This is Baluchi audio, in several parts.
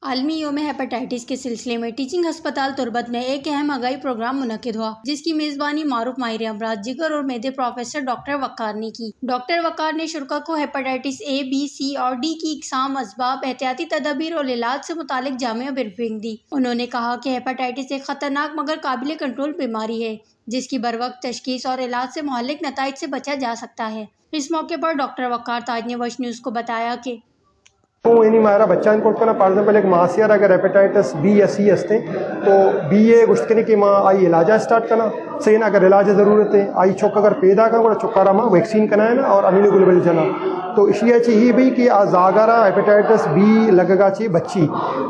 عالمی یوم ہیپاٹائٹس کے سلسلے میں ٹیچنگ ہسپتال تربت میں ایک اہم آگاہی پروگرام منعقد ہوا، جس کی میزبانی معروف ماہر امراض جگر اور معدے پروفیسر ڈاکٹر وقار نے کی۔ ڈاکٹر وقار نے شرکا کو ہیپاٹائٹس اے، بی، سی اور ڈی کی اقسام، اسباب، احتیاطی تدابیر اور علاج سے متعلق جامع بریفنگ دی۔ انہوں نے کہا کہ ہیپاٹائٹس ایک خطرناک مگر قابل کنٹرول بیماری ہے، جس کی بروقت تشخیص اور علاج سے مہلک نتائج سے بچا جا سکتا ہے۔ اس موقع پر ڈاکٹر وقار تاج نے وش نیوز کو بتایا کہ تو یعنی مارا بچان کٹ کنا، فار ایگزامپل، ایک ماسیار اگر ہیپاٹائٹس بی یا سی ہستے، تو بی اے گوشت کنے کہ ما آئی علاجہ اسٹارٹ کنا۔ سین اگر علاج ضرورت ہے، آئی چک اگر پیدا کن، گڑا چکارا ما ویکسین کنا ہے نا، اور امینو گلوبل جنا۔ تو اشیا چی ہی بھی کہ آ زاگارا ہیپاٹائٹس بی لگگا چی بچی۔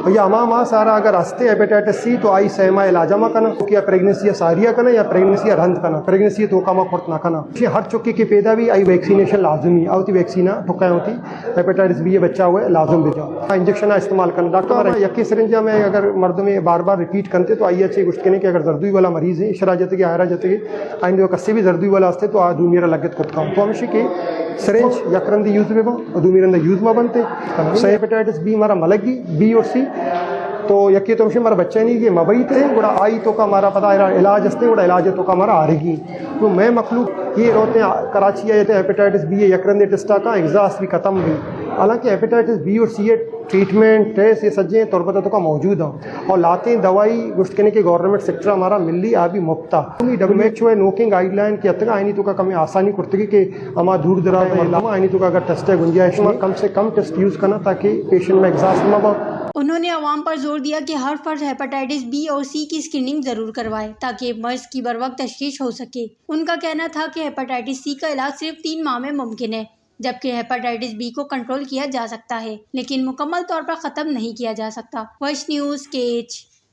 یا ہما ما سارا اگر ہستے ہیپاٹائٹس سی، تو آئی سیما علاجہ ما کنا، کہ پریگننسی ساریا کنا یا پریگننسی رند کنا، پریگننسی تو کما کرت نہ کنا۔ ہر چکی کے پیدا بھی آئی ویکسینیشن لازمی، آوتی ویکسینا ٹکا ہوتی۔ ہیپاٹائٹس بی اے بچہ ہوئے لازم بجا۔ انجیکشن استعمال کرنا۔ ڈاکٹر ہمارا یکی سرنجا میں اگر مردم بار بار ریپیٹ کرتے تو آئی اچھے گوشت کنے کہ اگر زردوئی والا مریض ہے، اشرا جتے کہ آئرا جتے کہ آئندہ کسے بھی زردوئی والا ہستے تو آ دو میرا لگت کت کام۔ تو ہمیشہ کہ سرنج یک رندی یوز بے با، دو میرا یوز ما بنتے۔ سو ہیپاٹائٹس بی ہمارا ملگی، بی اور سی۔ تو یکی تو ہمیشہ ہمارا بچہ نہیں کہ مبئی تے، گڑا آئی تو کا ہمارا پتا علاج ہستے، گڑا علاج تو کا ہمارا آرگی۔ تو میں مخلوق یہ روتے کراچی آئے تھے، ہیپاٹائٹس بی اے یک رندے ٹیسٹا کا ایگزاسٹ بھی ختم بھی۔ حالانکہ ہیپاٹائٹس بی اور سی اے ٹریٹمنٹ، ٹیسٹ، یہ سجے تربت تو کا موجود ہیں۔ اور لاتے دوائی گوشت کنے کہ گورنمنٹ سیکٹر ہمارا ملی آ بھی مفتا۔ ڈبلیو ایچ او نوکیں گائیڈ لائن کے اتگا آئینی تو کا کمی آسانی کرتگی کہ ہما دور دراز علاقہ آئینی تو کا اگر ٹیسٹ ہے گنجائش میں کم سے کم ٹیسٹ یوز کرنا تاکہ پیشنٹ میں ایگزاسٹ نہ ہو۔ انہوں نے عوام پر زور دیا کہ ہر فرد ہیپاٹائٹس بی اور سی کی اسکریننگ ضرور کروائے تاکہ مرض کی بروقت تشخیص ہو سکے۔ ان کا کہنا تھا کہ ہیپاٹائٹس سی کا علاج صرف تین ماہ میں ممکن ہے، جبکہ ہیپاٹائٹس بی کو کنٹرول کیا جا سکتا ہے، لیکن مکمل طور پر ختم نہیں کیا جا سکتا۔ وش نیوز، کیچ۔